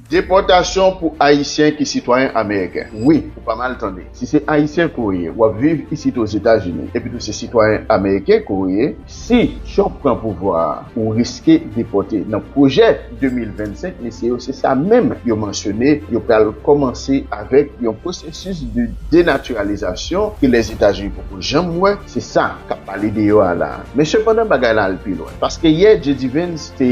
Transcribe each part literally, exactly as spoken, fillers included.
Depòtasyon pou Ayisyen ki sitwayen ameriken. Wi, ou pa mal tande. Si se Ayisyen ke w ye, w ap viv isit Ozetazini, epi tou se sitwayen ameriken ke w ye, si Trump pran pouvwa a, ou riske depòte. Nan pwojè de mil vennsenk, mesye yo, se sa menm yo mansyone, yo pral kòmanse avèk yon pwosesis de denatiralizasyon ke Lèzetazini poko janm wè, se sa k ap pale deyò a la a. Men sepandan, bagay la al pi lwen. Paske yè, J D Vance te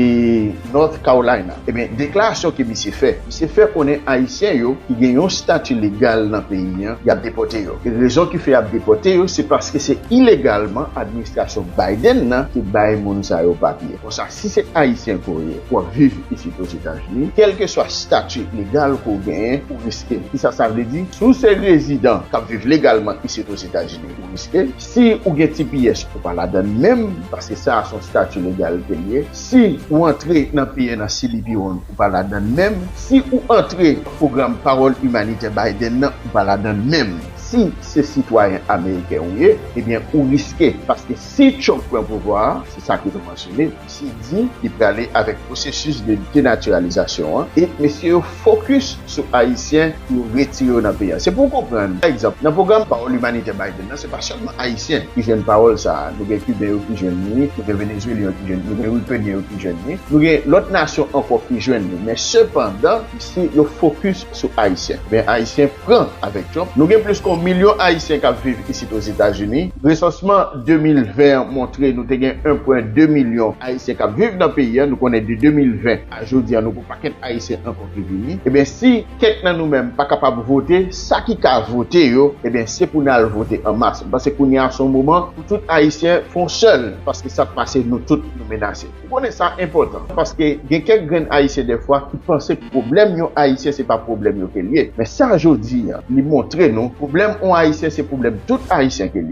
North Carolina. Ebyen, deklarasyon ke misye fè, misye fè konnen Ayisyen yo ki gen yon stati legal nan peyi an, y ap depòte yo. E rezon ki fè y ap depòte yo, se paske se ilegalman administrasyon Biden nan ki bay moun sa yo papye. Konsa, si se Ayisyen ke w ye, w ap viv isit Ozetazini, kèlkeswa stati legal ke w genyen, ou riske. Kisa sa vle di? Si w se rezidan k ap viv legalman isit Ozetazini, ou riske. Si ou gen T P S, ou pa ladann menm, paske sa a se yon stati legal ke l ye. Si ou antre nan peyi an nan C D P one, ou pa ladann menm. Si ou antre pwogram Pawòl Imanitè Biden nan, ou pa ladann menm. Si se sitwayen ameriken ou ye, ebyen, ou riske. Paske si Trump pran pouvwa a, se sa ke nou mansyone, misye di li prale avèk pwosesis de denatiralizasyon an, e mesye yo fokis sou Ayisyen pou yo retire yo nan peyi an. Se pou w konprann, pa egzanp, nan pwogram Pawòl Imanitè Biden nan, se pa sèlman Ayisyen ki jwenn pawòl sa a. Nou gen Kiben yo ki jwenn li, nou gen Venezuelyen yo ki jwenn li, nou gen Ikrènyen yo ki jwenn li, nou gen lòt nasyon ankò ki jwenn li. Men sepandan, isi, yo fokis sou Ayisyen. Men Ayisyen pran avèk Trump. Nou gen plis ke yon milyon Ayisyen k ap viv isit Ozetazini. Resansman de mil ven an montre nou te gen en pwen de milyon Ayisyen k ap viv nan peyi an. Nou konnen de de mil ven a jodi a, nou gen yon pakèt Ayisyen ankò ki vini. Ebyen, si kèk nan nou menm pa kapab vote, sa ki ka vote yo, ebyen, se pou n al vote an mas. M panse kounye a se yon moman pou tout Ayisyen fè yon sèl, paske sa k pase, nou tout nou menase. Ou konnen sa enpòtan, paske gen kèk grenn Ayisyen dèfwa ki panse pwoblèm yon Ayisyen se pa pwoblèm yo ke l ye. Men sa jodi a, li montre nou, pwoblèm yon Ayisyen se pwoblèm tout Ayisyen ke l ye.